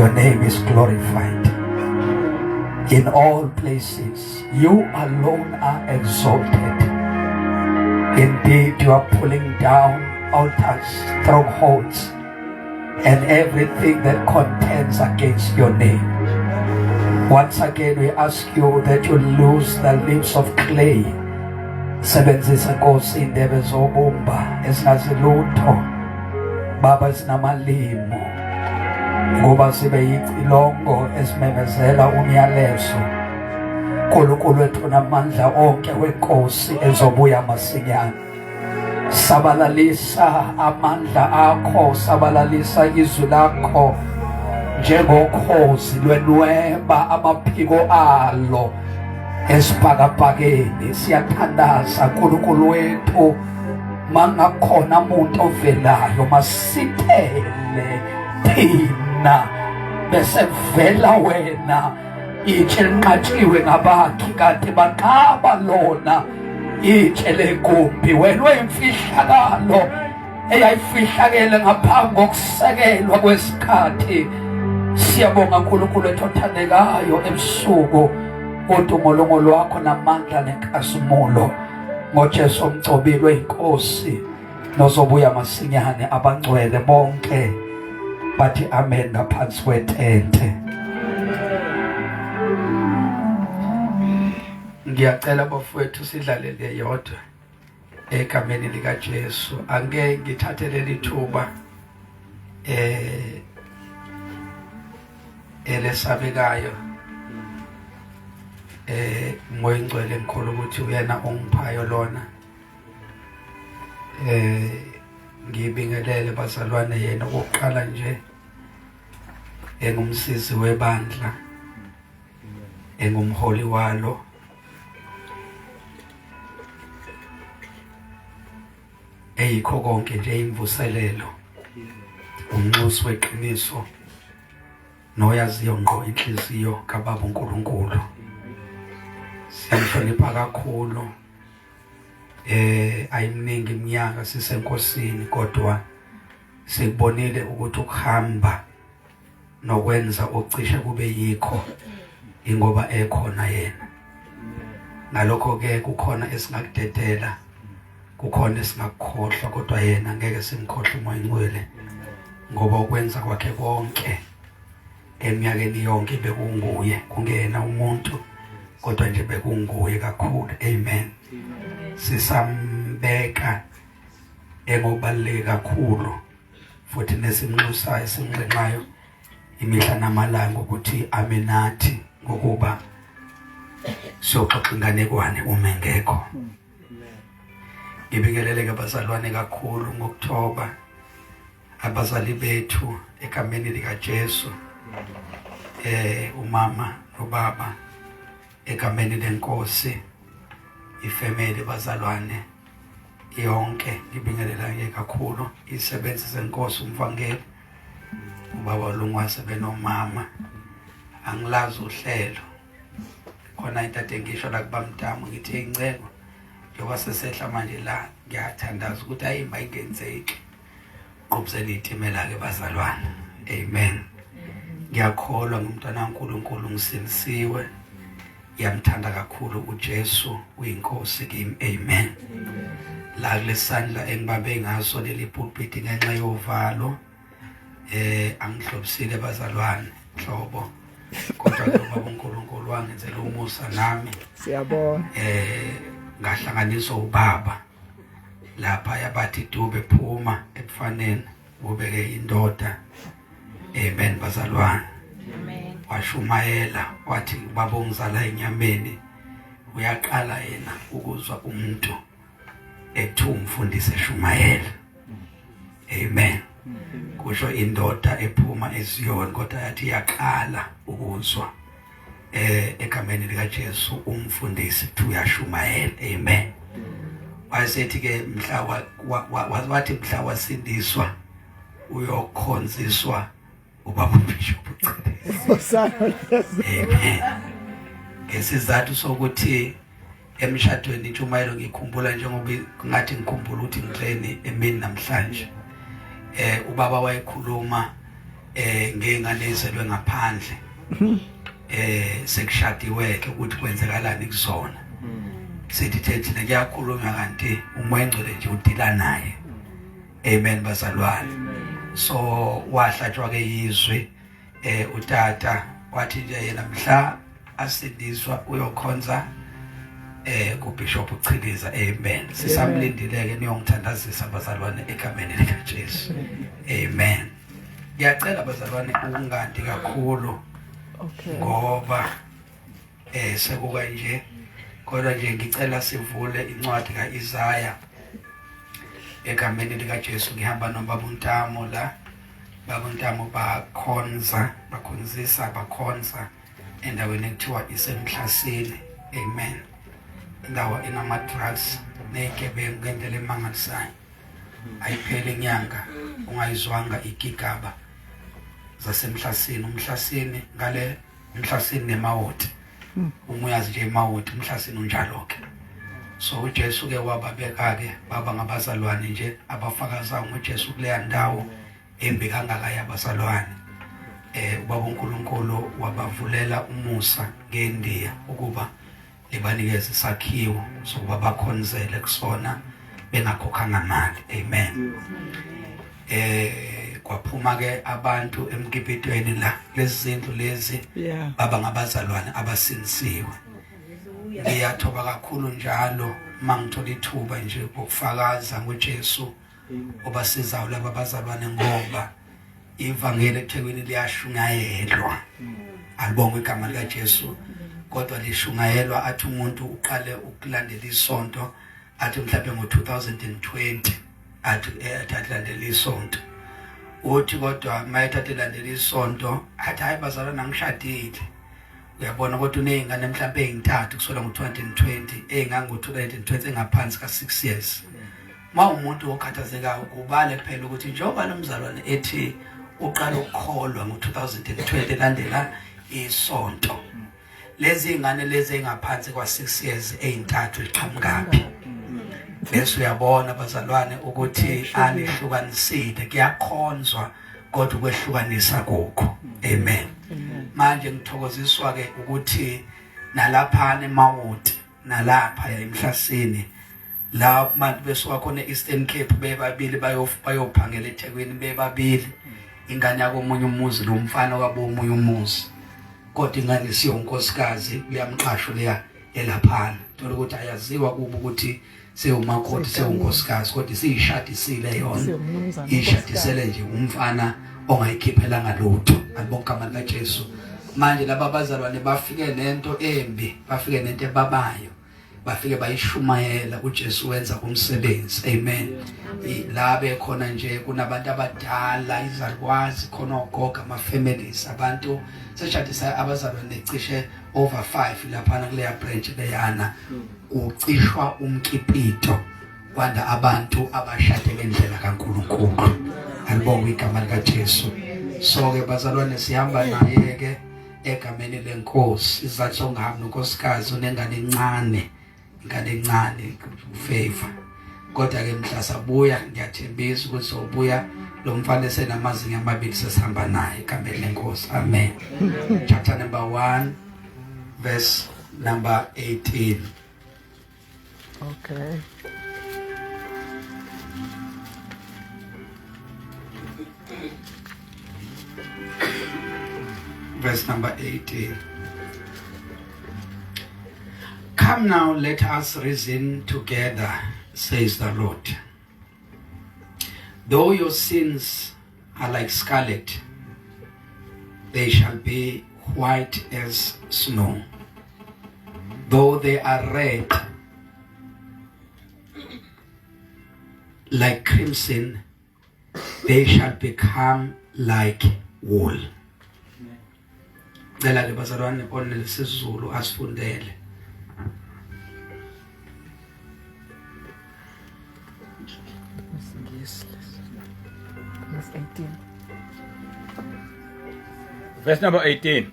Your name is glorified in all places. You alone are exalted. Indeed, you are pulling down altars, strongholds, and everything that contends against your name. Once again, we ask you that you loose the lips of clay. Sebenzisa Nkosi indebe zobumba ezingazilutho Baba ezinamalimo ngoba sibe yicilongo esimemezela umyalezo Nkulunkulu wethu namandla onke wenkosi ezobuya masinyane. Sabalalisa amandla akho, sabalalisa izwi lakho njengokhozi lwenweba amaphiko alo esibhakabhakeni. Siyathandaza Nkulunkulu wethu, mangakhona umuntu ovelayo masithele thina bese vela wena. Itshe linqatshiwe ngabakhi kanti banqaba lona itshe legumbi. Wena oyimfihlakalo eyayifihlakele ngaphambi kokusekelwa kwesikhathi. Siyabonga uNkulunkulu ethu othandekayo ebusuku, udumo lwakho namandla nenkazimulo ngoJesu omgcobilwe inkosi nozobuya masinyane. Abangcwele bonke bathi amen ngaphansi kwetente. Ngiyacela bafowethu sidlalele yodwa egameni lika Jesu. Angeke ngithathe leli thuba elesabekayo ngoyingcwele ngikholwa ukuthi uyena ongiphayo lona. Ngibingelele bazalwane, yena okokuqala nje engumsizi webandla, engumholi walo, eyikho konke nje imvuselelo, umnxusi weqiniso noyaziyo ngqo inhliziyo kaBaba uNkulunkulu. Siyamhlonipha kakhulu. Ayiminingi iminyaka sisenkosini, kodwa sikubonile ukuthi ukuhamba nokwenza ocishe kube yikho ingoba ekhona yena. Ngalokho ke kukhona esingakudedela, kukhona esingakukhohlwa, kodwa yena ngeke simkhohlwe uMoya oNgcwele, ngoba ukwenza kwakhe konke eminyakeni yonke bekunguye, kungena umuntu, kodwa nje bekunguye kakhulu. Amen. Sisambeka engobaluleke kakhulu futhi nesimnxusayo simnxenxayo imihla namalanga ukuthi ame nathi, ngokuba siyoxoxa inganekwane uma engekho. Ngibingeleleke bazalwane kakhulu ngokuthoba abazali bethu egameni lika Jesu, umama nobaba egameni lenkosi, ifamily bazalwane yonke ngibingelela nje kakhulu isebenzi zenkosi umvangeli ubaba Lungwase benomama. Angilazi uhlelo khona into ade ngisho la kubamdamu, ngithi incebo njengoba sesehla manje la, ngiyathandaza ukuthi ayi mayingenzeki qhubuzeni itimela ke bazalwane. Amen. Ngiyakholwa ngumntwana kaNkuluNkulu, ngisindisiwe, ngiyamthanda kakhulu uJesu, uyinkosi kimi. Amen. La kulesandla engibambe ngaso leli pulpit ngenxa yovalo, angihlobisile bazalwane nhlobo, kodwa ke ubaba uNkulunkulu wangenzela umusa nami. Siyabonga. Ngahlanganiswa ubaba lapha yabathi dube phuma ebufaneni ubeke indoda. Amen bazalwane. Amen. Washumayela wathi ubaba ongizala enyameni uyaqala yena ukuzwa umuntu ethu umfundisi eshumayela. Amen. Kusho indoda ephuma eZion, kodwa yathi iyaqala ukuzwa egameni lika Jesu umfundisi kuthi uyashumayela. Amen. Wayesethi ke mhla wathi mhla wasindiswa uyokhonziswa ubaba uBishop Cele. Amen. Ngesizathu sokuthi emshadweni intshumayelo ngikhumbula njengoba ngathi ngikhumbula ukuthi ngidleni emini namhlanje. Ubaba wayekhuluma Ngengane ezelwe ngaphandle sekushadiwe ke ukuthi kwenzekalani kuzona. Sithi thethina kuyakhulunywa kanti umoya engcwele nje udila naye. Amen bazalwane. So wahlatshwa ke izwi utata wathi nje yena mhla asindiswa uyokhonza kuBishop uChiliza. Amen. Sisamlindile ke niyongithandazisa bazalwane egameni lika Jesu. Amen. Ngiyacela bazalwane ukungandi kakhulu. Okay. Ngoba sekuka nje kodwa nje ngicela sivule incwadi kaIsaya egameni lika Jesu. Ngihamba nobaba uNtamo la. Baba uNtamo bakhonza, bakhonzisa, bakhonza endaweni ekuthiwa iseMhlasini. Amen. Indawo enama drugs nezigebengu ngendlela emangalisayo. Ayiphele inyanga ungayizwanga igigaba zaseMhlasini. UMhlasini ngale uMhlasini neMawoti. Uma uyazi nje eMawoti uMhlasini unjalo ke. So uJesu ke wababeka ke baba ngabazalwane nje abafakaza ngoJesu kuleya ndawo embi kangaka yabazalwane. Ubaba uNkulunkulu wabavulela umusa ngendiya ukuba libanikeze isakhiwo sokuba bakhonzele kusona bengakhokhanga mali. Amen. Kwaphuma ke abantu emkipitweni la lezi zindlu lezi baba ngabazalwane abasinisiwe. Ngiyathoba kakhulu njalo mangithola ithuba nje ukufakaza ngoJesu obasizayo laba bazalwane, ngoba ivangeli eThekwini liyashunyayelwa. Alibongwe igama lika Jesu. Kodwa lishungayelwa athi umuntu uqale ukulandela isonto athi mhlawumbe ngo-2020 athi athi alandela isonto, uthi kodwa mayethatha elandela isonto athi hayi bazalwane angishadile. Uyabona, kodwa uney'ngane mhlawumbe ey'ntathu kusukela ngo-2020 ey'ngango-2020 engaphansi ka-6 years. Ma umuntu okhathazekayo kubale phela ukuthi njengoba lo mzalwane ethi uqala ukukholwa ngo-2020 elandela isonto, lezi ingane lezi engaphansi kwa-6 years ey'ntathu liqhamukaphi? Bese uyabona bazalwane ukuthi alihlukanisile, kuyakhonzwa kodwa ukwehlukanisa kukho. Amen. Manje ngithokoziswa ke ukuthi nalaphana eMawoti nalapha eMhlasini la abantu besuka khona e-Eastern Cape bebabili bayophangela eThekwini bebabili, ingane yakomunye umuzi lo mfana wabomunye umuzi, kodwa ingane isiyonkosikazi kuyamqasho leya elaphana. Thola ukuthi ayaziwa kubo ukuthi sewumakoti sewunkosikazi, kodwa isiyishadisile yona, ishadisele nje umfana ongayikhiphelanga lutho. Alibonke igama likaJesu. Manje laba bazalwane bafike nento embi, bafike nento ebabayo, bafike bayishumayela. uJesu wenza umsebenzi. Amen. La bekhona nje kunabantu abadala, izalukwazi khona, ogogo, ama families, abantu seshadisa abazalwane cishe over 5 laphana kuleya branch leyana. Ucishwa umkipito kwanda abantu abashade ngendlela kaNkuluNkulu. Alibongwe igama likaJesu. So ke bazalwane sihamba naye ke egameni lenkosi. Isizathu sokungahambi nonkosikazi unengane encane, ingane encane ufavor, kodwa ke mhla sabuya ngiyathembisa ukuthi sobuya lo mfana esenamazinga amabili sesihamba naye egameni lenkosi. Amen. Chapter number 1 verse number 18. Okay. Verse number 18. Come now, let us reason together, says the Lord. Though your sins are like scarlet, they shall be white as snow. Though they are red like crimson, they shall become like wool. Cela ke bazalwane onelesiZulu asifundele. IsiNgisi lesi. Verse 18. Verse number 18.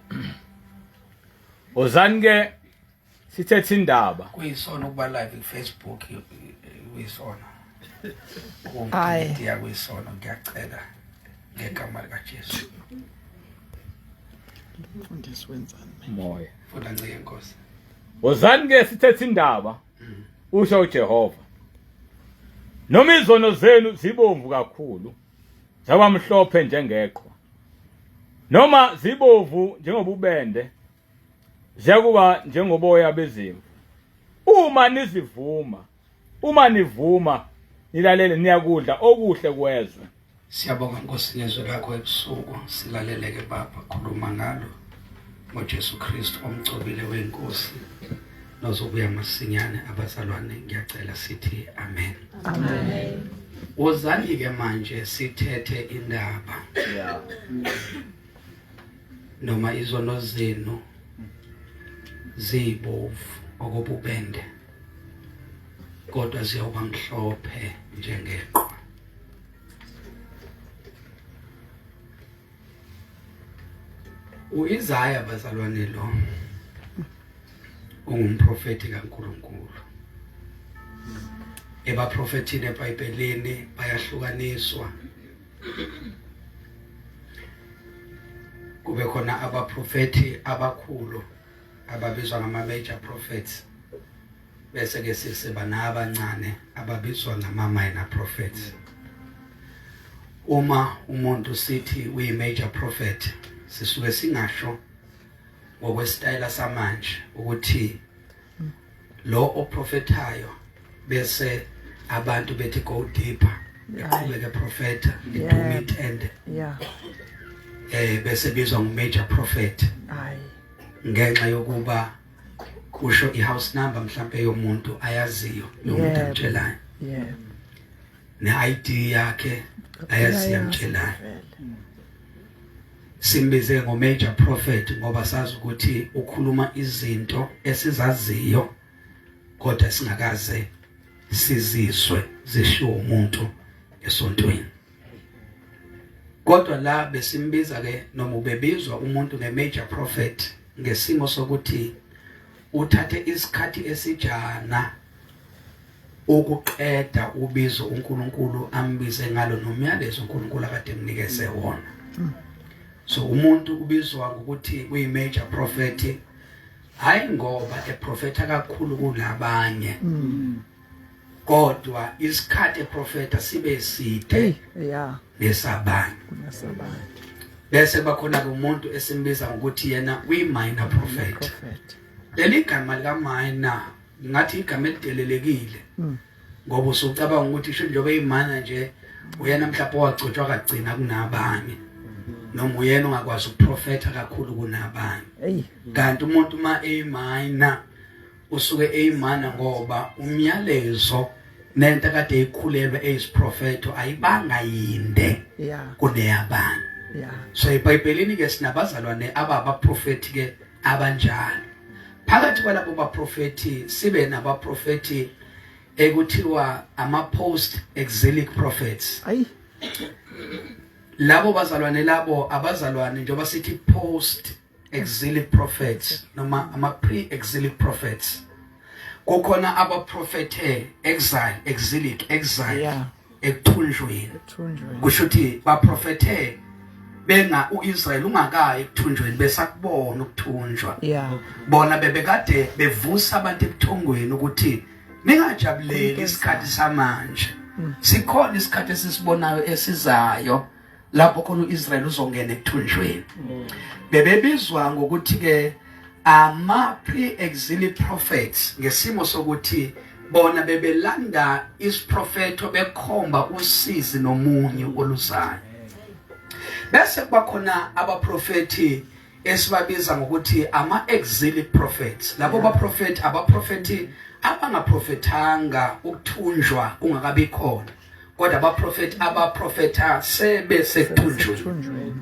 Wozani ke sithethe indaba. Kuyisona ukuba live ku Facebook, kuyisona. Aye. Ukudiya kuyisona, ngiyacela. Ngegama likaJesu. Mfundisi wenzani? Moya. Funda ncike Nkosi. Wozani ke sithethe indaba. Usho uJehova. Noma izono zenu zibomvu kakhulu, zaba mhlophe njengeqhwa. Noma zibovu njengobubende, ziyakuba njengoboya bezimvu. Uma nizivuma, uma nivuma, nilalele niyakudla okuhle kwezwe. Siyabonga Nkosi ngezwi lakho ebusuku silaleleke Baba khuluma ngalo ngoJesu Kristu omcobile wenkosi nozobuya masinyane abazalwane ngiyacela sithi amen. Amen. Wozani ke manje sithethe indaba. Yeah. Noma izono zenu zibovu okobubende kodwa ziyawuba mhlophe njengeqhwa. UIsaya bazalwane lo ungumprofeti kaNkuluNkulu. Ebaprofethini eBhayibhelini bayahlukaniswa. Kube khona abaprofeti abakhulu ababizwa ngama major prophets. Bese ke sisiba nabancane ababizwa ngama minor prophets. Uma umuntu sithi uyi major prophet sisuke singasho ngokwesitayela samanje ukuthi lo oprofethayo bese abantu bethi go deeper eqhubeke profeta idume itende yeah bese bizwa ngu major prophet hayi ngenxa yokuba kusho i-house number mhlampe yomuntu ayaziyo lo muntu amtshelayo yeah ne-ID yakhe ayaziyo amtshelayo simbize ngo-major prophet ngoba sazi ukuthi ukhuluma izinto esizaziyo kodwa singakaze sizizwe zishiwo umuntu esontweni. Kodwa la besimbiza ke noma ubebizwa umuntu nge-major prophet ngesimo sokuthi uthathe isikhathi esijana ukuqeda ubizo uNkulunkulu ambize ngalo nomyalezo uNkulunkulu akade emnikeze wona. So umuntu ubizwa ngokuthi uyi major prophet hayi ngoba eprofetha kakhulu kunabanye. Kodwa isikhathi eprofetha sibe side yeah nesabanye. Kunesabanye. Bese bakhona umuntu esimbiza ngokuthi yena uyi minor prophet. Leli gama lika minor ngathi igama elidelelekile. Ngoba usucabanga ukuthi isho njengoba eyimana nje uyena mhlawumbe owagcotshwa kagcina kunabanye noma uyena ongakwazi ukuprofetha kakhulu kunabanye. Kanti umuntu uma eyiminor usuke eyimana ngoba umyalezo nento kade ikhulelwe eyisiprofetho ayibanga yinde kuneyabanye. So eBhayibhelini ke sinabazalwane ababaprofethi ke abanjalo. Phakathi kwalabo baprofethi sibe nabaprofethi ekuthiwa ama post exilic prophets. Ayi. Labo bazalwane labo abazalwane njengoba sithi post exilic prophets noma ama pre exilic prophets. Kukhona abaprofethe exile, exilic, exile. Yeah. Ekuthunjweni. Ekuthunjweni. Kusho ukuthi baprofethe benga uIsrael ungakayi ekuthunjweni besakubona ukuthunjwa. Yeah. Bona bebekade bevusa abantu ebuthongweni ukuthi ningajabuleli isikhathi samanje. Sikhona isikhathi esisibonayo esizayo lapho khona uIsrael uzongena ekuthunjweni. Bebebizwa ngokuthi ke ama pre-exilic prophets ngesimo sokuthi bona bebelanda isiprofetho bekhomba usizi nomunye oluzayo. Bese kuba khona abaprofethi esibabiza ngokuthi ama exilic prophets. Labo baprofethi abaprofethi abangaprofethanga ukuthunjwa kungakabi khona, kodwa abaprofethi abaprofetha sebe sekuthunjweni.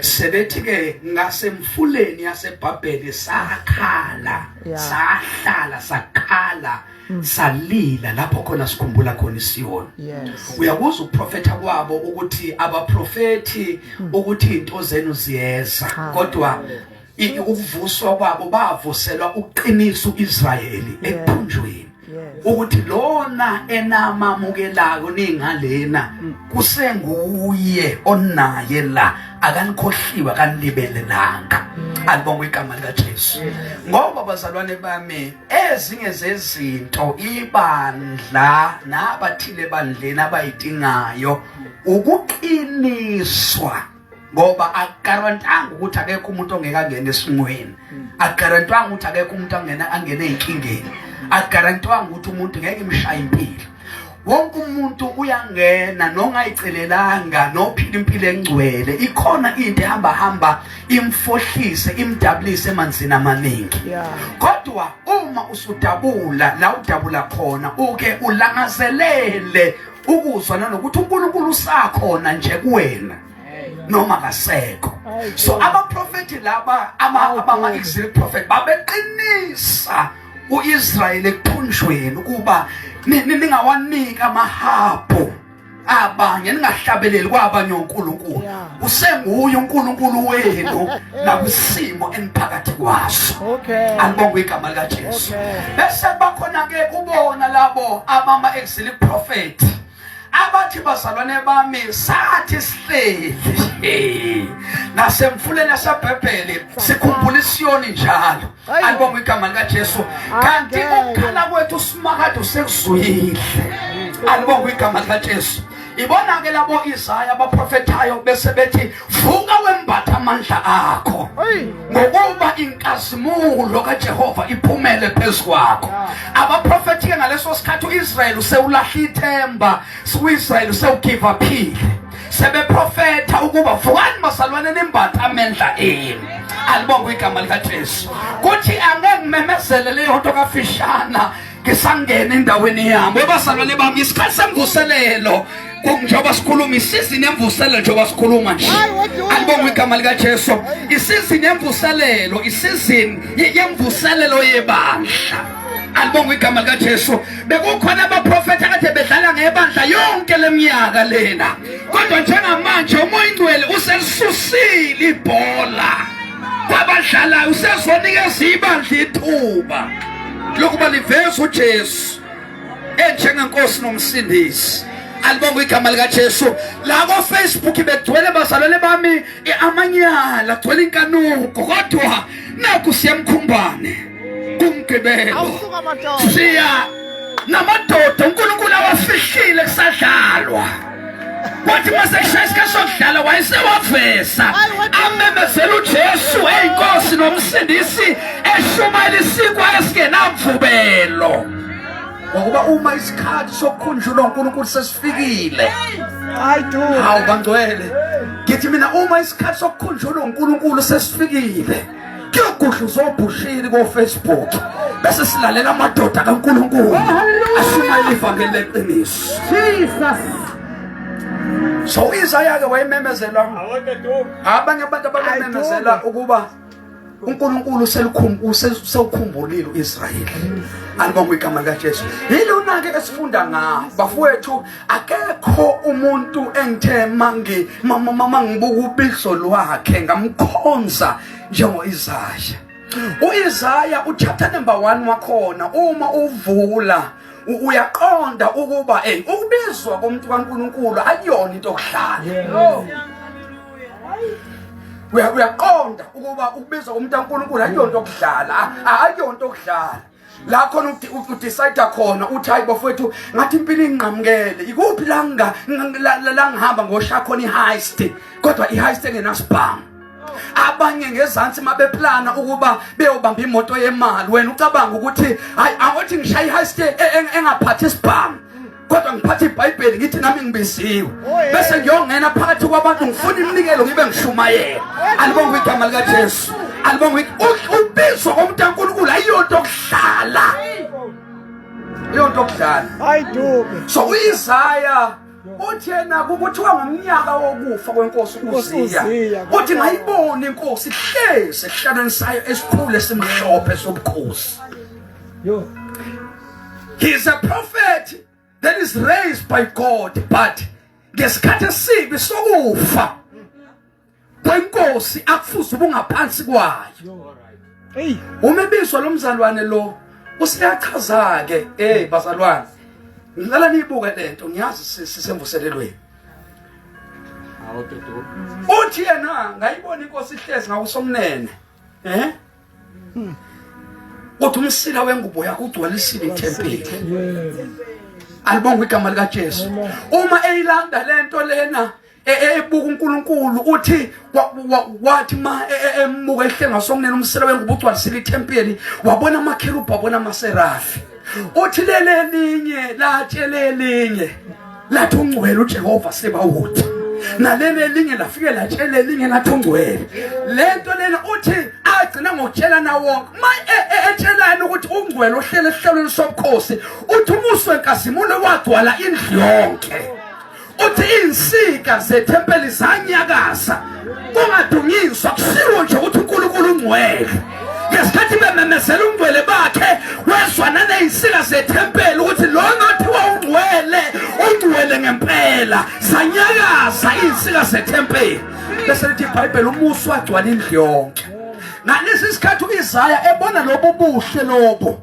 Sebethi ke ngasemfuleni yaseBhabheli sakhala, sahlala, sakhala, salila lapho khona sikhumbula khona iSiyoni. Uyakuzwa ukuprofetha kwabo ukuthi abaprofethi ukuthi into zenu ziyeza, kodwa ukuvuswa kwabo bavuselwa ukuqinisa uIsrayeli ekuthunjweni. Ukuthi lona enamamukelayo ningalena Kusenguye onaye la, akanikhohliwe, akanilibelelanga. Alibongwe igama likaJesu. Ngoba bazalwane bami, ezinye zezinto ibandla nabathile ebandleni abayidingayo ukuqiniswa, ngoba akugarantanga ukuthi akekho umuntu ongeke angene esimweni, akugarantwanga ukuthi akekho umuntu angena angene ezinkingeni, akugarantwanga ukuthi umuntu ngeke imshaye impilo. Wonke umuntu uyangena nongayicelelanga nophila impilo engcwele, ikhona into ehamba hamba imfohlise imdabulise emanzini amaningi. Kodwa uma usudabula la udabula khona, uke ulangazelele ukuzwa nanokuthi uNkulunkulu usakhona nje kuwena noma kasekho. So abaprofeti laba abama exilic prophet babeqinisa uIsrael ekuthunjweni ukuba ningawaniki amahabhu abanye, ningahlabeleli kwabanye onkulunkulu, usenguye uNkulunkulu wenu nakwisimo eniphakathi kwaso. Alibongwe igama likaJesu. Bese bakhona ke kubona labo abama exilic prophet abathi, bazalwane bami, sathi sihleli nasemfuleni yaseBhebheli sikhumbula iSiyoni njalo. Alibongwe igama likaJesu. Kanti ukukhala kwethu usimakade usekuzwile. Alibongwe igama likaJesu. Ibona ke labo Isaya abaprofethayo bese bethi, vuka wembatha amandla akho, ngokuba inkazimulo kaJehova iphumele phezu kwakho. Abaprofethi ke ngaleso sikhathi uIsrael usewulahla ithemba, uIsrael usewugive uphile, sebeprofetha ukuba vukani bazalwane nimbatha amandla enu. Alibongwe igama likaJesu. Kuthi angeke ngimemezele leyo nto kafishana ngisangena endaweni yami. Webazalwane bami, isikhathi semvuselelo njengoba sikhuluma, isizini yemvuselelo njengoba sikhuluma nje. Alibongwe igama likaJesu. Isizini yemvuselelo, isizini yemvuselelo yebandla. Alibongwe igama likaJesu. Bekukhona abaprofethi akade bedlala ngebandla yonke leminyaka lena, kodwa njengamanje uMoya Ingcwele uselisusile ibhola kwabadlalayo, usezonikeza ibandla ithuba lokuba liveze uJesu enjengenkosi nomsindisi. Alibongwe igama likaJesu. La ko Facebook begcwele bazalwane bami amanyala, agcwele inkanuko, kodwa nakhu siyamkhumbane kumgqibelo, siya namadoda uNkulunkulu awafihlile kusadlalwa. Kwathi mase kushaya isikhathi sokudlala wayesewavesa, amemezela uJesu eyinkosi nomsindisi, eshumayela isinkwa esingenamvubelo. Ngokuba uma isikhathi sokukhunjulwa uNkulunkulu sesifikile, hawu bangcwele, ngithi mina uma isikhathi sokukhunjulwa uNkulunkulu sesifikile, kuyogudluza obhushiri ko-Facebook bese silalela amadoda kaNkulunkulu ashumayela ivangeli leqiniso. Jesus. So uIsaya ke wayememezela abanye abantu ababememezela ukuba uNkulunkulu sewukhumbulile uIsrayeli. Alibongwe igama likaJesu. Yilona ke esifunda ngayo bafowethu. Akekho umuntu engithe mangi mama ngibuka ubizo lwakhe ngamkhonza njengoIsaya. UIsaya uchapter number 1 wakhona uma uvula uyaqonda ukuba hey, ukubizwa komuntu kaNkuluNkulu akuyona into yokudlala. Uyaqonda ukuba ukubizwa komuntu kaNkuluNkulu akuyona into yokudlala, akuyona into yokudlala. La khona udecide khona uthi hayi bafowethu, ngathi impilo inqamukele, ikuphi la la ngihamba ngoshaya khona iheist, kodwa iheist engenasibhamu. Abanye ngezansi mabeplana ukuba beyobamba imoto yemali, wena ucabanga ukuthi hayi, angothi ngishaya iheist engaphathi isibhamu, kodwa ngiphatha iBhayibheli, ngithi nami ngibiziwe, bese ngiyongena phakathi kwabantu ngifuna iminikelo ngibe ngishumayela. Alibongwe igama likaJesu. Alibongwe. Ubizwa komuntu kaNkulunkulu ayiyonto okudlala, iyonto okudlala. Hayi Dube. So uIsaya uthi yena kuthiwa ngomnyaka wokufa kwenkosi uZiya, uthi ngayibona inkosi ihlezi esihlalweni sayo esikhulu esimhlophe sobukhosi. Yo. He is a prophet that is raised by God, but ngesikhathi esibi sokufa kwenkosi akufuze ubungaphansi kwayo. Hey. Uma ebizwa lo mzalwane lo usiyachaza ke, hey bazalwane, ngicela niyibuke lento, ngiyazi sisemvuselelweni. Uthi yena ngayibona inkosi ihlezi ngakusomnene. Eh? Uthi umsila wengubo yakho ugcwalisile ithempeli. Alibongwe igama likaJesu. Uma eyilanda lento lena ebuka uNkulunkulu uthi wathi ma emuka ehlenga sokunene umsila wengubo ugcwalisile ithempeli wabona amakherubhi wabona amaserafi. Uthi lelelinye latshele elinye lathi ungcwele uJehova sebawuthi naleli elinye lafike latshela elinye lathi ungcwele lento lena uthi agcina ngokutshelana wonke ma e, e, etshelana ukuthi ungcwele ohlele esihlalweni sobukhosi uthi umuso wenkazimulo wagcwala indlu yonke uthi insika zethempeli zanyakaza kungadunyiswa kusiwo nje ukuthi uNkulunkulu ungcwele ngesikhathi bememezela ungcwele bakhe wezwa nanezinsika zethempeli ukuthi lona othiwa ungcwele ungcwele ngempela zanyakaza izinsika zethempeli bese lithi iBhayibheli umusi wagcwala indlu yonke ngalesi sikhathi uIsaya ebona lobu buhle lobo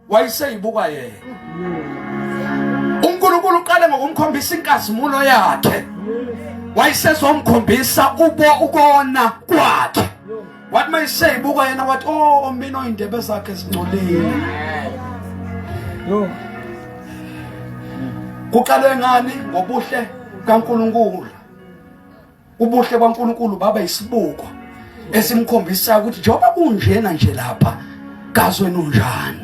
wayeseyibuka yena uNkulunkulu uqale ngokumkhombisa inkazimulo yakhe wayesezomkhombisa ubo ukona kwakhe wathi mayiseyibuka yena wathi oh mina oyindebe zakhe zingcolile kuqalwe ngani ngobuhle kaNkulunkulu Ubuhle kwaNkulunkulu baba isibuko esimkhombisayo ukuthi njengoba kunjena nje lapha kazi wena unjani.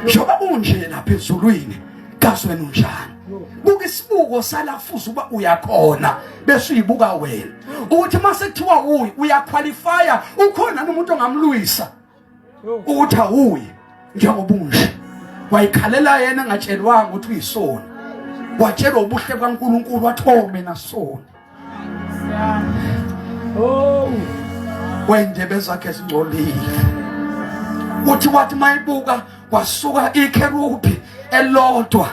Njengoba kunje lapha ezulwini kazi wena unjani. Buka isibuko salafuza uba uyakhona bese uyibuka wena. Ukuthi mase kuthiwa uyi uyaqualifya ukhona umuntu ongamlwisa. ukuthi awuyi njengoba unje wayikhalela yena engatshelwanga ukuthi uyisoni watshelwa ubuhle bukaNkuluNkulu wathi oh mina soni oh wendebe zakhe zingcolile uthi wathi mayibuka kwasuka ikherubi elodwa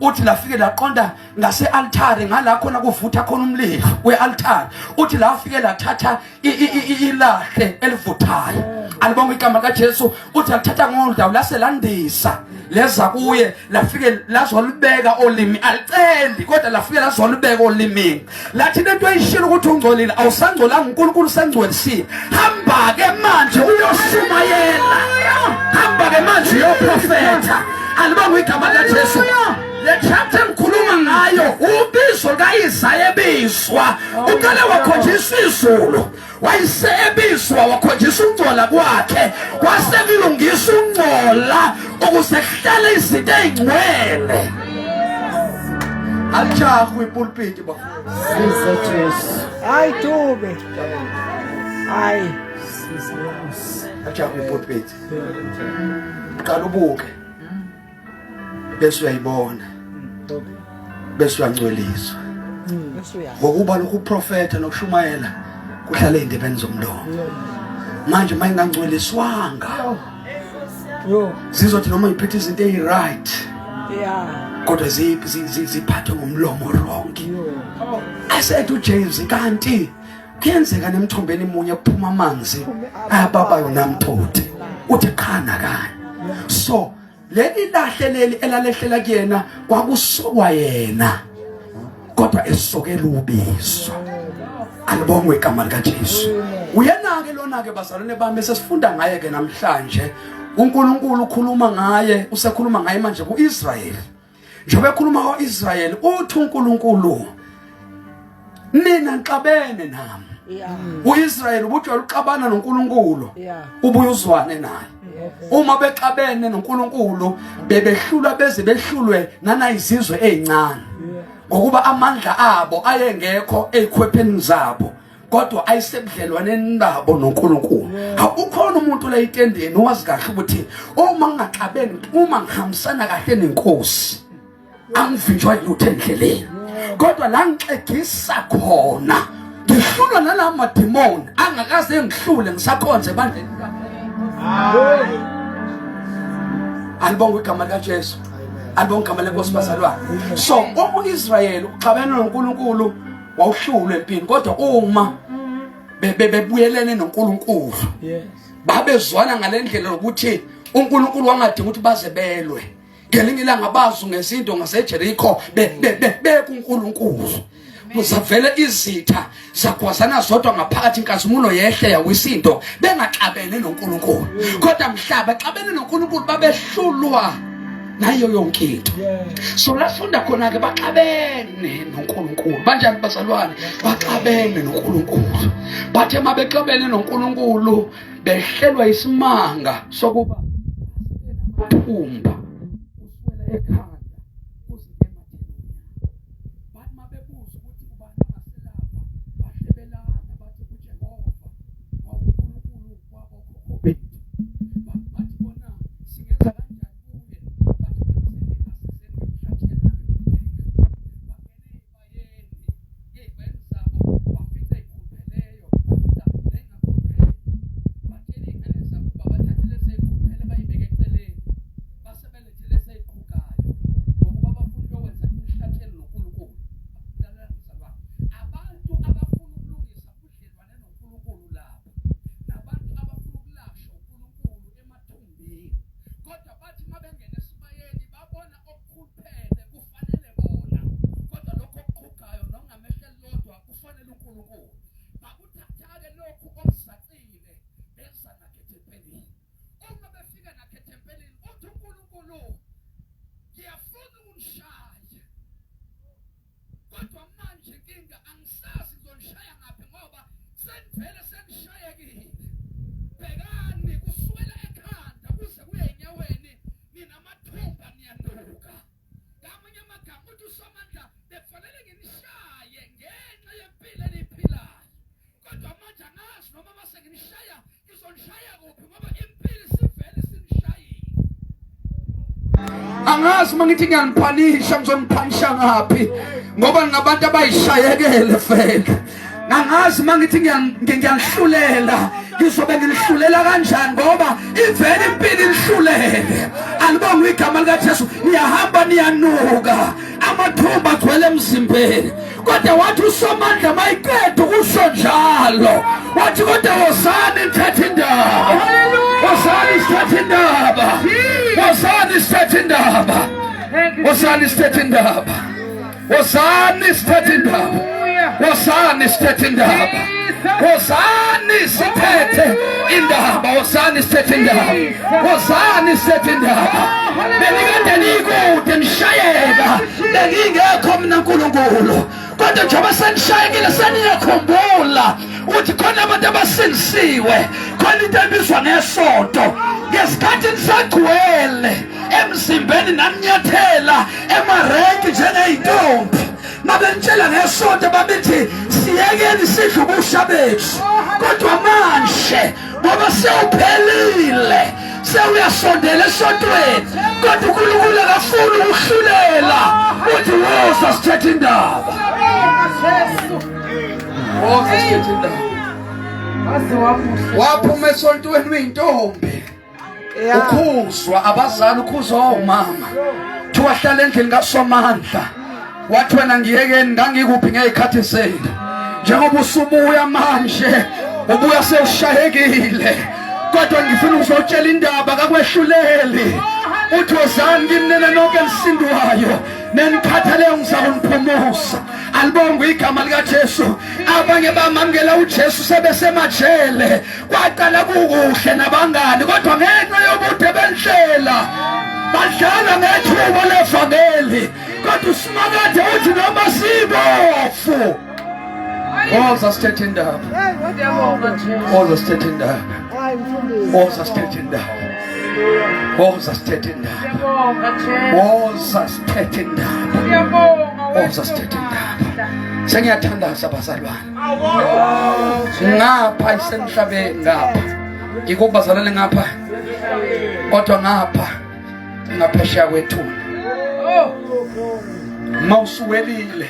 uthi lafike laqonda ngase-altare ngala khona kuvutha khona umlilo we-altare uthi lafike lathatha ilahle elivuthayo alibonga igama kaJesu uthi alithatha ngondawo lase landisa leza kuye lafike lazolibeka olimi aliceli kodwa lafike lazolibeka olimini lathi lento eyishilo ukuthi ungcolile awusangcolanga uNkulunkulu usengcwelisile hamba ke manje uyoshumayela hamba ke manje uyoprofetha alibonga igama likaJesu le chapter engikhuluma ngayo ubizo likaIsaya ebizwa uqale wakhonjiswa izulu wayesebizwa wakhonjiswa ukungcola kwakhe kwase kulungisa ukungcola ukuze kuhlale izinto ey'ngcwele alijahwe ipulpiti bafowethu Siza Jesu. Hayi Dube. Hayi siza Nkosi. Alijahwe ipulpiti qala ubuke bese uyayibona bese uyangcweliswa ngokuba lokhu uprofetha nokushumayela kuhlala ey'ndebeni zomlomo manje uma ingangcweliswanga zizothi noma ngiphethe izinto eyi-right kodwa ziphathwe ngomlomo wrong asethu ujames kanti kuyenzeka nemthombeni munye kuphuma amanzi ababayo namtoti uthi qhana kanye so leli lahle leli elalehlela kuyena kwakusokwa yena kodwa esokela ubizo alibongwe igama likaJesu uyena ke lona ke bazalwane bami sesifunda ngaye ke namhlanje uNkulunkulu ukhuluma ngaye usekhuluma ngaye manje kuIsrael njengoba ekhuluma ko-Israyeli uthi uNkulunkulu nina nixabene nami uIsrayeli ubujwayele uxabana noNkulunkulu ubuye uzwane naye uma bexabene noNkulunkulu bebehlulwa beze behlulwe nanayizizwe ezincane ngokuba amandla abo ayengekho ezikhwepheni zabo kodwa ayisebudlelwaneni babo noNkulunkulu awukhona umuntu la itendeni owazi kahle ukuthi uma ngingaxabeni uma ngihambisana kahle nenkosi angivinjwa yilutho endleleni kodwa la ngixegisa khona ngihlulwa nala mademoni angakaze ngihlule ngisakhonze ebandleni alibonga igama likaJesu alibonga igama lenkosi bazalwane so uIsrayeli uxabene noNkulunkulu wawuhlulwe empini kodwa uma bebuyelene noNkulunkulu babezwana ngalendlela yokuthi uNkulunkulu wangadinga ukuthi baze belwe Ngelinye ilanga bazu ngezinto ngaseJericho bekuNkulunkulu. Kuzavele izitha zagwazana zodwa ngaphakathi inkazimulo yehle yawisa into bengaxabene noNkulunkulu. Kodwa mhla baxabene noNkulunkulu babehlulwa nayo yonke into. So lafunda khona ke baxabene noNkulunkulu. Banjani bazalwane? Baxabene noNkulunkulu. Bathe mabexabene noNkulunkulu behlelwa isimanga sokuba thumba uswela ekhanda kuze ematheni. Bathi mabebuza ukuthi ubani ongaselapha bahlebelana bathi uJehova wawuNkulunkulu wabokhokho bethu. Bathi bona singenza kanjani kuye? Bathi bona sesizeni ngemhlatshelo nangeminikelo. Bangene ebayeni ey'bayeni zabo bafica ey'khulupheleyo bafica ney'ngakhuluphele. Batshela iy'ngane zabo ukuba bathathe lezi ey'khuluphele bayibeke eceleni base belethe lezi ey'qhugayo ngokuba bafuna ukuyokwenza imihlatshelo noNkulunkulu. Lalela mzalwane, abantu abafuna ukulungisa ubudlelwane noNkulunkulu laba nabantu abafuna ukulashwa uNkulunkulu emathumbini, kodwa bathi uma bengena esibayeni babona okukhuluphele kufanele bona, kodwa lokho okuqhugayo nokungamehleli lodwa kufanele uNkulunkulu. Bakuthatha-ke lokhu okuzacile beza nakho ethempelini. Uma befika nakho ethempelini uthi uNkulunkulu, ngiyafuna ukunishaya kodwa manje inkinga angisazi ngizonishaya ngaphi ngoba senivele senishayekile. Bhekani kusukela ekhanda kuze kuye enyaweni ninamathumba niyanuka. Ngamanye amagama uthi uSomandla bekufanele nginishaye ngenxa yempilo eniyiphilayo, kodwa manje angazi noma mase nginishaya ngizonishaya kuphi ngoba impilo isivele isinishayile. Angazi uma ngithi ngiyaniphanisha ngizoniphanisha ngaphi ngoba ngingabantu abayishayekele vele. Angazi uma ngithi ngiyanihlulela ngizobe ngilihlulela kanjani ngoba ivele impilo inihlulele. Alibongwe igama likaJesu. Niyahamba niyanuka, amathumba agcwele emzimbeni. Kodwa wathi uSomandla mayiqeda ukusho njalo, wathi kodwa wozani nithathe indaba, wozani sithathe indaba, wozani sithathe indaba, wozani sithathe indaba, wozani sithathe indaba, wozani sithathe indaba, wozani sithethe indaba, wozani sithethe indaba, wozani sithethe indaba. Benikade nikude nishayeka, bengingekho mina Nkulunkulu, kodwa njengoba senishayekile seniyakhumbula ukuthi khona abantu abasindisiwe, khona into ebizwa ngesonto. Ngesikhathi nisagcwele emzimbeni naninyathela emarenki njengey'ntombi, mabenitshela ngesonto babethi siyekeni sidle ubusha bethu, kodwa manje ngoba sewuphelile sewuyasondela esontweni, kodwa uNkulunkulu akafuni ukuhlulela, uthi woza sithethe indaba, woza sithethe indaba. Waphuma esontweni uyintombi, ukhuzwa abazali, ukhuzwa omama, thiwa hlala endlini kaSomandla. Wathi wena ngiyekeni, ngangikuphi ngey'khathi zenu? Njengoba usubuya manje ubuya sewushayekile, kodwa ngifuna ukuzotshela indaba kakwehluleli. Uthi wozani kimi nina nonke enisindwayo nenikhatheleyo, ngizakuniphumuza. Alibongwe igama likaJesu. Abanye bamamukela uJesu sebesemajele, kwaqala kukuhle nabangani, kodwa ngenxa yobude bendlela badlala ngethuba levangeli. Kodwa uSimakade uthi noma sibofu, woza sithethe indaba, woza sithethe indaba, woza sithethe indaba, woza sithethe indaba, woza sithethe indaba, woza sithethe indaba. Sengiyathandaza bazalwane, ngapha isemhlabeni, ngapha ngikuba bazalwane, ngapha kodwa ngapha ngaphesheya kwethuna. Mawusuwelile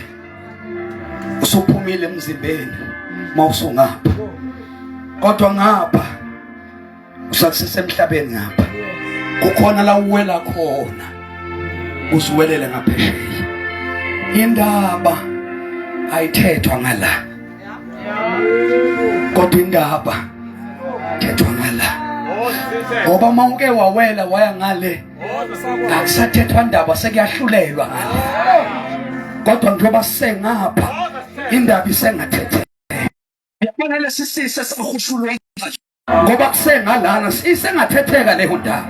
usuphumile emzimbeni, mawusungapha, kodwa ngapha usakusesemhlabeni, ngapha kukhona la uwela khona, usuwelele ngaphesheya. Indaba ayithethwa ngala, kodwa indaba thethwa ngala, ngoba uma uke wawela waya ngale, Akusathethwa ndaba sekuyahlulelwa ngale. Kodwa njengoba sengapha indaba isengathethe. Yabona lesi sisi esihushulwe ngoba kusengalana isengathetheka leyo ndaba.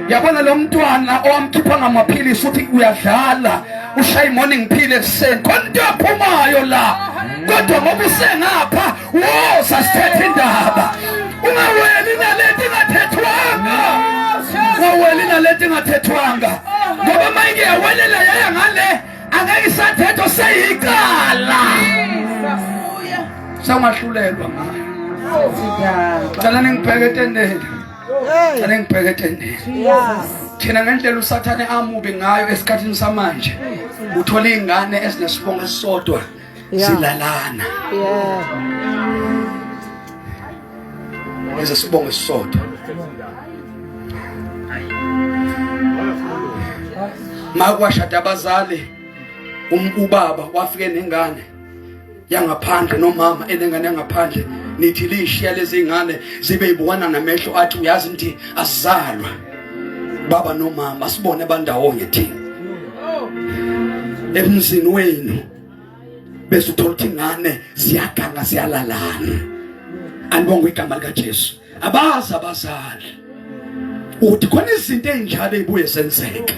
Yabona lo mntwana owamkhipha ngamaphilisi uthi uyadlala ushaya i-morning pill ekuseni khona into yaphumayo la kodwa ngoba usengapha woza sithethe indaba ungaweli nalento ingathethwanga ungaweli nalento ingathethwanga ngoba uma ike yawelela yaya ngale angeke isathetho seyicala sewungahlulelwa ngayo cela ningibheke etendeni cela ngibheke etendeni thina ngendlela usathane amubi ngayo esikhathini samanje uthola iy'ngane ezinesibongo esisodwa zilalana ezesibongo esisodwa makwashada abazali ubaba wafike nengane yangaphandle nomama enengane yangaphandle nithi lishiya lezi ngane zibe ibukana ngamehlo athi uyazi nti asizalwa baba nomama sibone bandawonye thina emzini wenu bese uthola ukuthi ingane ziyaganga ziyalalana anibonga igama likaJesu abazi abazali uthi khona izinto ezinjalo ezibuye zenzeke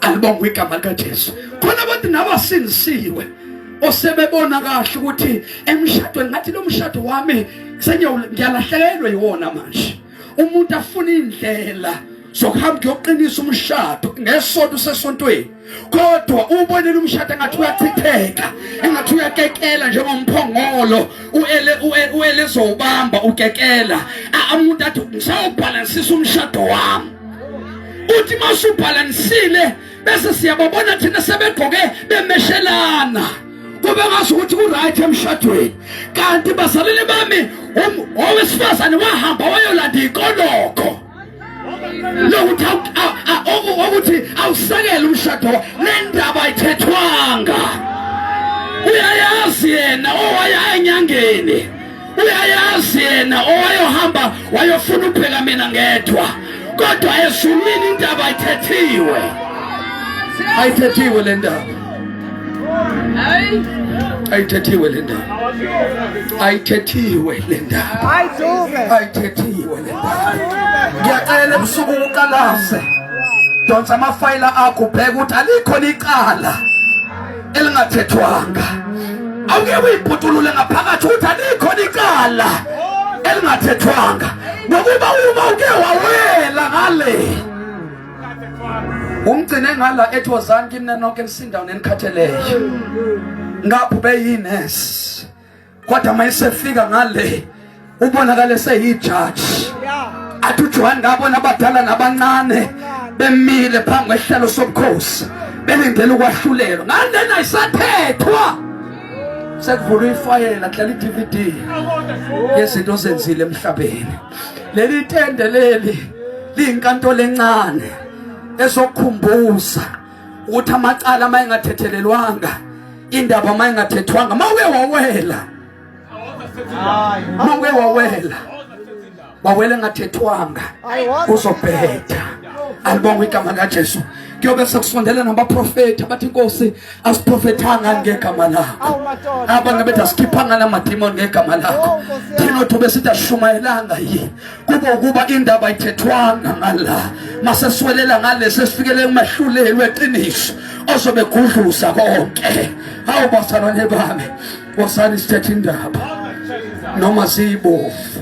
alibongwe igama likaJesu khona abantu nabasindisiwe osebebona kahle ukuthi emshadweni ngathi lo mshado wami sengiyalahlekelwa yiwona manje umuntu afuna indlela sokuhamba kuyoqinisa umshado ngesonto usesontweni kodwa ubonile umshado engathi uyachitheka engathi uyakekela njengomphongolo uele uele ezowubamba ukekela umuntu athi ngisawubhalansisa umshado wami uthi masubhalansile bese siyababona thina sebegqoke bemeshelana kube ngazi ukuthi ku-right emshadweni kanti bazalwane bami um, owesifazane wahamba wayolanda ikoloko lokuthi ukuthi awusekele umshado le ndaba ayithethwanga uyayazi yena owaya enyangeni uyayazi yena owayohamba wayofuna ubheka mina ngedwa kodwa ezulwini indaba ayithethiwe ayithethiwe le ndaba ayithethiwe le ndaba ayithethiwe le ndaba ayithethiwe le ndaba ngiyacela ebusuku uqalaze donsa amafayela akho ubheke ukuthi alikho licala elingathethwanga awuke uyibhutulule ngaphakathi ukuthi alikho licala elingathethwanga ngokuba uma uke wawela ngale umgcine ngala ethi wozani kimi nonke nisindawo nenikhatheleyo ngapho beyinesi kodwa uma esefika ngale ubonakale seyijaji athi uJohn ngabona abadala nabancane bemile phambi kwesihlalo sobukhosi belindele ukwahlulelwa ngalena isathethwa sekuvulwa ifayela kudlala i-DVD yezinto ozenzile emhlabeni leli tende leli liyinkantolo encane ezokhumbuza ukuthi amacala uma engathethelelwanga indaba uma engathethwanga uma uke wawela uma uke wawela wawela engathethwanga uzobheda alibongwe igama likaJesu kuyobe sekusondela nabaprofeti abathi inkosi asiprofethanga ngegama lakho abanye bethi asikhiphanga namadimoni ngegama lakho thina othi besithi asishumayelanga yini kube ukuba indaba ayithethwanga ngala maseswelela ngale sesifikele kumahluleli weqiniso ozobe gudluza konke hawu bazalwane bami wosani sithethe indaba noma ziyibovu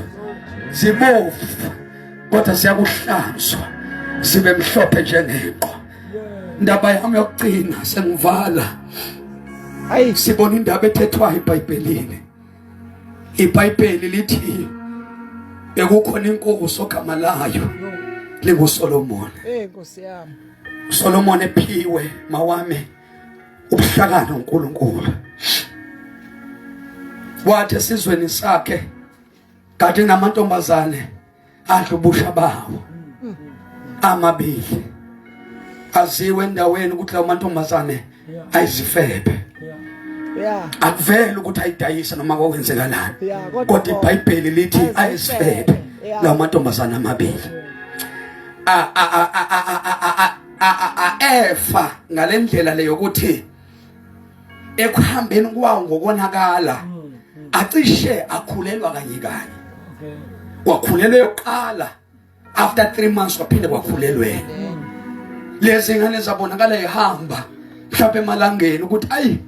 zibovu kodwa siyakuhlanzwa sibe mhlophe njengeqwa indaba yami yokugcina sengivala hayi sibona indaba ethethwayo eBhayibhelini iBhayibheli lithi bekukhona inkosi ogama layo linguSolomon eh nkosi yami uSolomon ephiwe mawami ubuhlakani uNkulunkulu wathi esizweni sakhe kade namantombazane adla ubusha bawo amabili aziwe endaweni ukuthi lawo mantombazane ayizifebe yeah akuvele ukuthi ayidayisa noma kokwenzekalani kodwa iBhayibheli lithi ayizifebe lawo mantombazane amabili a a a a a Efa ngalendlela leyo ukuthi ekuhambeni kwawo ngokonakala acishe akhulelwa kanye kanye. Kwakhulelwa yokuqala, after 3 months kwaphinde kwakhulelwena. Lezi ngane zabonakala ihamba mhlawumbe emalangeni ukuthi ayi,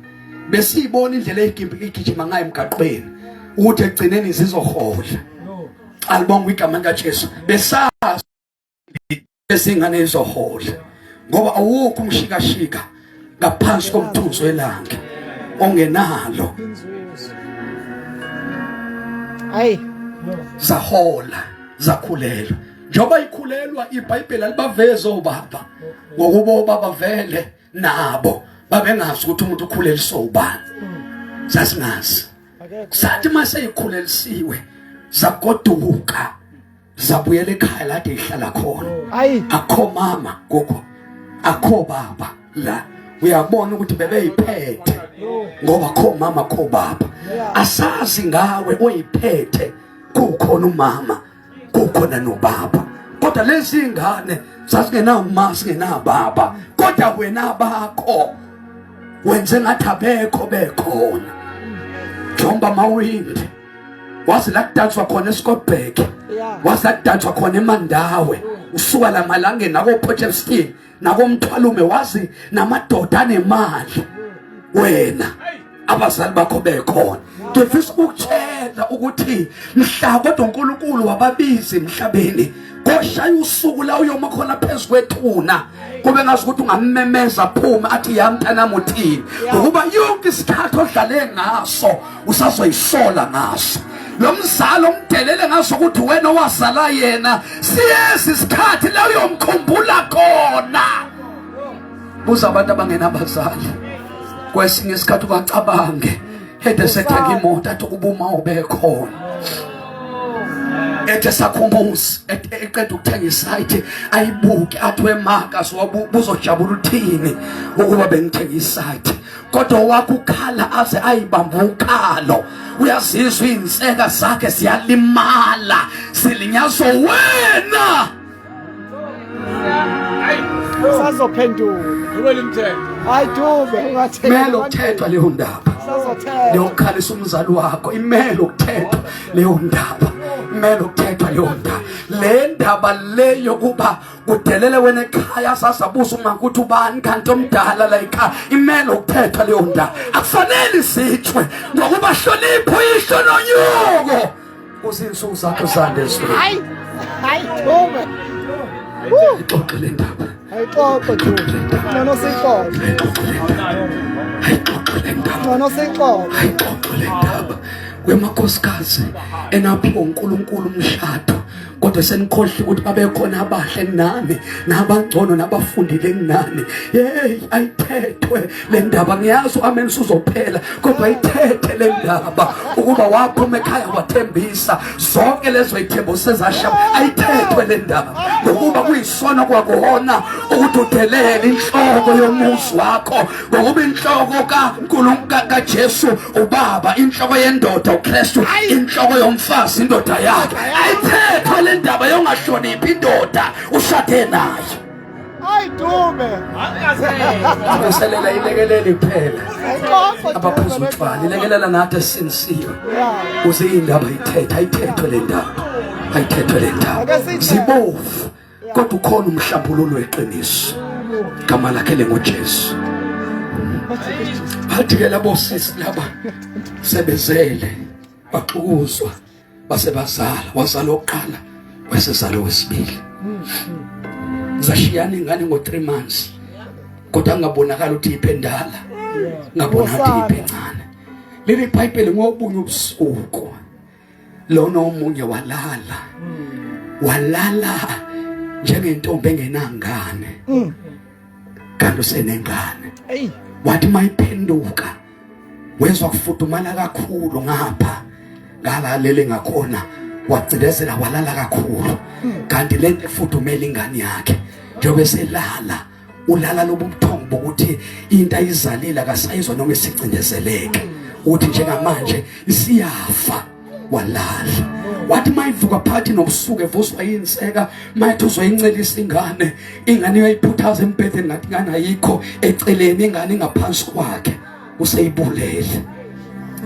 besiyibona indlela eyigimbi igijima ngayo emgaqweni ukuthi ekugcineni zizohola. Alibonga igama likaJesu. Besazi lezingane izohola ngoba awukho umshikashika ngaphansi komthunzi welanga ongenalo. Hayi. Zahola, zakhulelwa. Njengoba ikhulelwa, iBhayibheli alibavezi obaba, ngokuba obaba vele nabo babengazi ukuthi umuntu ukhuleliswa ubani. Sasingazi. Sathi mase ikhulelisiwe, zagoduka, zabuyela ekhaya lade ihlala khona. Hayi. Akho mama gogo, akho baba la. Uyabona ukuthi bebeyiphethe ngoba kho mama, kho baba. Asazi ngawe oyiphethe, kukhona umama, kukhona nobaba, kodwa lezi ngane zazingenawo uma, singenababa, kodwa wena bakho wenze ngathi abekho, bekhona. Njengoba mawindi wazi la kudanswa khona eScottburgh, wazi la kudanswa khona eMandawe, usuka la malangeni nako Potchefstroom nakomthwalume, wazi namadoda anemali, wena abazali bakho bekhona. Ngifisa ukutshela ukuthi mhla kodwa uNkulunkulu wababiza emhlabeni, koshaya usuku la uyoma khona phezu kwethuna, kube ngazi ukuthi ungammemeza phuma athi, "Ya mntanami, uthini?" Ngokuba yonke isikhathi odlale ngaso usazoyisola ngaso. Lo mzali omdelele ngaso ukuthi wena owazala yena, siyezi isikhathi la uyomkhumbula khona. Buza abantu abangenabazali, kwesinye isikhathi ubacabange ede sethenga imoto, athi ukuba uma ubekhona, ethe sakhumbuzi eqeda ukuthenga isite, ayibuke athi, "Wemaka, buzojabula uthini ukuba bengithenga isite?" Kodwa wakho ukhala aze ayibamba ukhalo, uyazizwa izinseka zakhe ziyalimala, silinyazwa wena. Sazophenduka. Dube limthetho. Hayi Dube, ungathengi. Mele ukuthethwa leyo ndaba. Sazothetha. Leyokukhalisa umzali wakho imele ukuthethwa leyo ndaba, imele ukuthethwa leyo ndaba. Le ndaba le yokuba kudelele wena ekhaya, sasabuza uma ukuthi ubani kanti omdala la ekhaya, imele ukuthethwa leyo ndaba. Akufanele isithwe ngokuba hlonipho uyihlo nonyoko kuzinsuku zakho zande ezweni. Hayi. Hayi Dube. Ixoxe le ndaba. Ayixoxe Dube. Ngcono siyixoxe. Ayixoxe le ndaba, ayixoxe le ndaba. Ngcono siyixoxe. Ayixoxe le ndaba wemakhosikazi enaphiwa uNkulunkulu umshado, kodwa senikhohle ukuthi babekhona abahle kunani nabangcono nabafundile kunani. Hey, ayithethwe le ndaba. Ngiyazi amen usuzophela, kodwa ayithethe le ndaba ukuba waphuma ekhaya wathembisa zonke lezo ithembo sezasha. Ayithethwe le ndaba ngokuba kuyisona kwakuhona ukuthi udelele inhloko yomuzi wakho, ngokuba inhloko kaNkulunkulu kaJesu ubaba, inhloko yendoda uKristu, inhloko yomfazi indoda yakhe. Ayithethwe le ndaba yongahloniphi indoda ushade nayo. Hayi Dube. Abeselela ilekeleli kuphela Ayixoxe. Abaphuza utshwala ilekelela nathi esinisiwe uze indaba ayithethe. Ayithethwe le ndaba, ayithethwe le ndaba. Ake siyithethe. Zibovu, kodwa ukhona umhlambululo weqiniso, igama lakhe lenguJesu. Bathi ke labo sisi laba sebezele, baxukuzwa, base bazala, wazala oqala, wesezalo wesibili. Zashiyana ingane ngo 3 months, kodwa ngabonakala ukuthi iphe endala, ngabona ukuthi iphe encane. Leli iBhayibheli, ngobunye ubusuku lona omunye walala, walala njengentombi engenangane, kanti usenengane. Ey. Wathi mayiphenduka wezwa kufudumala kakhulu ngapha ngalalele ngakhona, wacindezela, walala kakhulu, kanti lento efudumela ingane yakhe. Njengoba selala, ulala lobu buthongo bokuthi into ayizalile akasayizwa noma isicindezeleke, uthi njengamanje isiyafa. Walala, Wathi mayivuka phakathi nobusuku evuswa yinseka, mayethi uzoyincelisa ingane, ingane uyayiphuthaza embhedeni ngathi ingane ayikho eceleni, ingane ingaphansi kwakhe, useyibulele.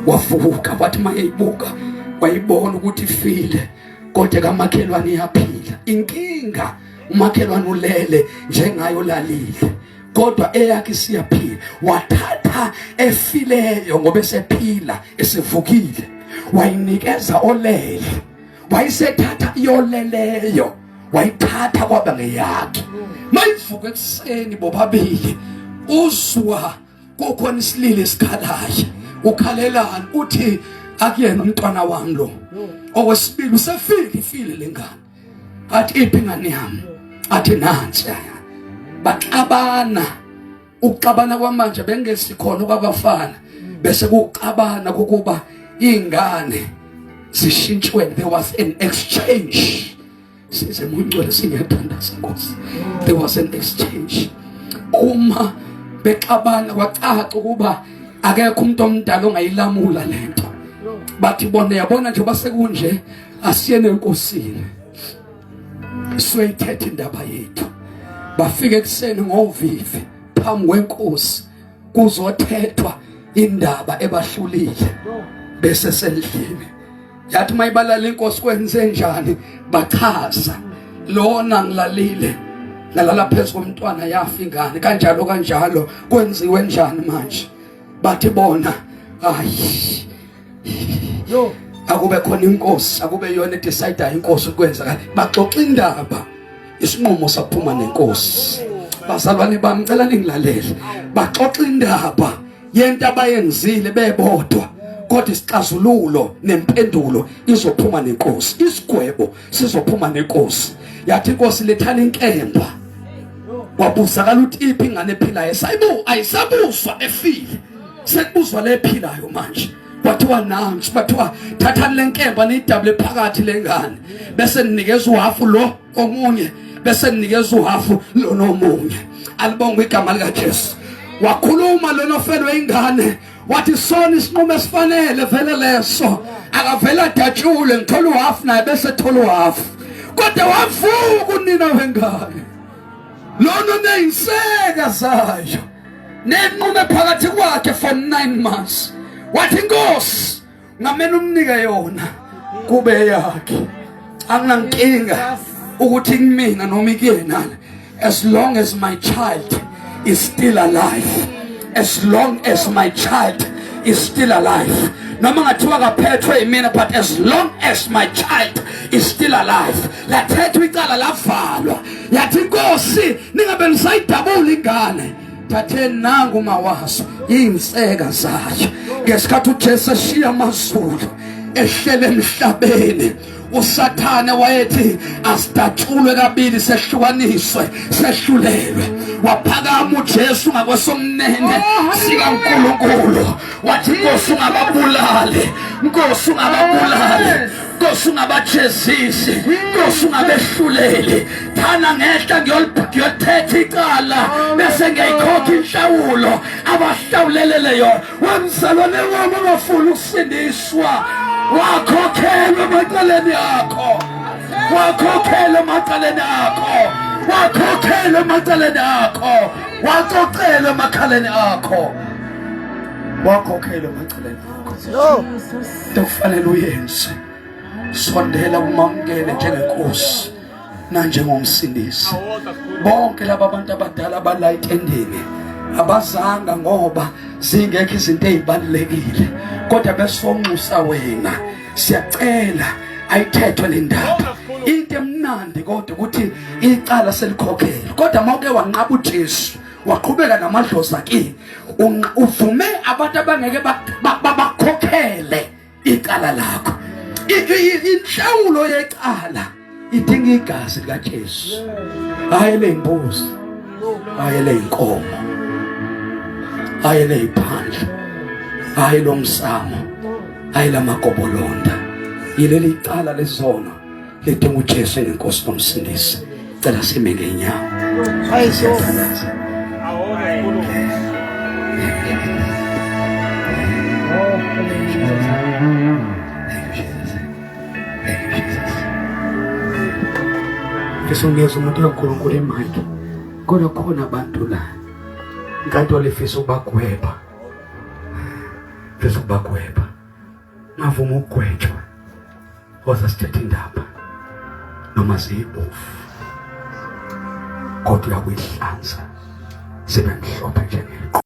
Wavuka wathi mayeyibuka wayibona ukuthi ifile, kodwa kamakhelwane iyaphila. Inkinga umakhelwane ulele njengayo lalile, kodwa eyakhe isiyaphila. Wathatha efileyo ngoba esephila esevukile, wayinikeza olele, wayisethatha iyoleleyo wayithatha kwaba ngeyakhe. Mayivuka ekuseni bobabili uzwa kukhona isililo esikhalayo. Ukhalelani? Uthi akuyena umntwana wami lo. Okwesibili usefile, ifile lengane. Athi iphi ingane yami? Athi nansi. Baxabana. Ukuxabana kwamanje bengesikhona kwabafana, bese kuxabana kokuba ingane zishintshwe. There was an exchange. Size mungcwele singiyathandaza Nkosi. There was an exchange. Uma bexabana kwacaca ukuba akekho umuntu omdala ongayilamula lento. Bathi bona yabona nje basekunje asiyene enkosini soyithetha indaba yethu. Bafike ekuseni ngovivi phambi kwenkosi kuzothethwa indaba ebahlulile bese sendlini. Yathi mayibalala inkosi kwenze njani, bachaza lona ngilalile ngalala phezu komntwana yafa ingane kanjalo kanjalo, kwenziwe njani manje? Bathi bona hayi akube khona inkosi, akube yona edecide inkosi ukwenza kahle. Baxoxa indaba, isinqumo saphuma nenkosi. Bazalwane bami ngicela ningilalele. Baxoxa indaba yento abayenzile bebodwa, kodwa isixazululo nempendulo izophuma nenkosi, isigwebo sizophuma nenkosi. Yathi inkosi lethani inkemba. Wabuzakala ukuthi iphi ingane ephilayo. Sayibu ayisabuzwa efile, sekubuzwa lephilayo manje. Kwathiwa nansi, kwathiwa thathani lenkemba niyidabule phakathi lengane, bese ninikeza uhafu lo omunye, bese ninikeza uhafu lo nomunye. Alibongwe igama likaJesu. Wakhuluma lona ofelwe ingane, wathi sona isinqumo esifanele vele leso, akavela adatshule ngithola uhafu naye bese ethola uhafu. Kodwa wavuka unina wengane lona oneyinseka zayo nenqume phakathi kwakhe for 9 months. Wathi inkosi ngamele umnike yona kube yakhe, anginankinga ukuthi kumina noma ikuyena, as long as my child is still alive, as long as my child is still alive. Noma ngathiwa kaphethwe yimina, but as long as my child is still alive. Lathethwa icala lavalwa. Yathi inkosi ningabe nisayidabula ingane, thatheni nangu mawaso iy'nseka zayo. Ngesikhathi uJesu eshiya amazulu ehlele emhlabeni, uSathane wayethi asidatshulwe kabili, sehlukaniswe, sehlulelwe. Waphakama uJesu ngakwesomnene sikaNkulunkulu, wathi Nkosi ungababulali, Nkosi ungababulali, Nkosi ungabajezisi, Nkosi ungabehluleli. Thana ngehla ngiyolithetha icala bese ngiyayikhokha inhlawulo abahlawulelele yona. Wemzalwane wami ongafuni ukusindiswa, wakhokhelwa emacaleni akho, wakhokhelwa emacaleni akho, wakhokhelwa emacaleni akho, wacocelwa emakhaleni akho, wakhokhelwa emacaleni akho. Into kufanele uyenze, sondela umamukele njengenkosi nanjengomsindisi. Bonke laba bantu abadala abala etendeni abazanga ngoba zingekho izinto ezibalulekile, kodwa besonxusa wena. Siyacela ayithethwe le ndaba. Into emnandi kodwa ukuthi icala selikhokhelwe, kodwa mawuke wanqaba uJesu waqhubeka namadlozi akini, uvume abantu abangeke bakhokhele icala lakho. Inhlawulo yecala idinga igazi likaJesu, hayi leyimbuzi, hayi leyinkomo, hayi leyiphandle, hayi lomsamo, hayi lamagobolonda. Yileli icala lezono lidinga uJesu engenkosi nomsindisi. Cela sime ngenyawo. Siyathandaza. Thank you, Jesus. Thank you, Jesus. Ngifisa ukunikeza umuntu kaNkulunkulu imike. Kodwa khona abantu la. Inkantolo ifisa ukubagweba. Ifisa ukubagweba. Ngavuma ukugwetshwa. Woza sithethe indaba. Noma ziyibovu. Kodwa uyakuyihlanza. Sibe mhlophe njengeqhwa.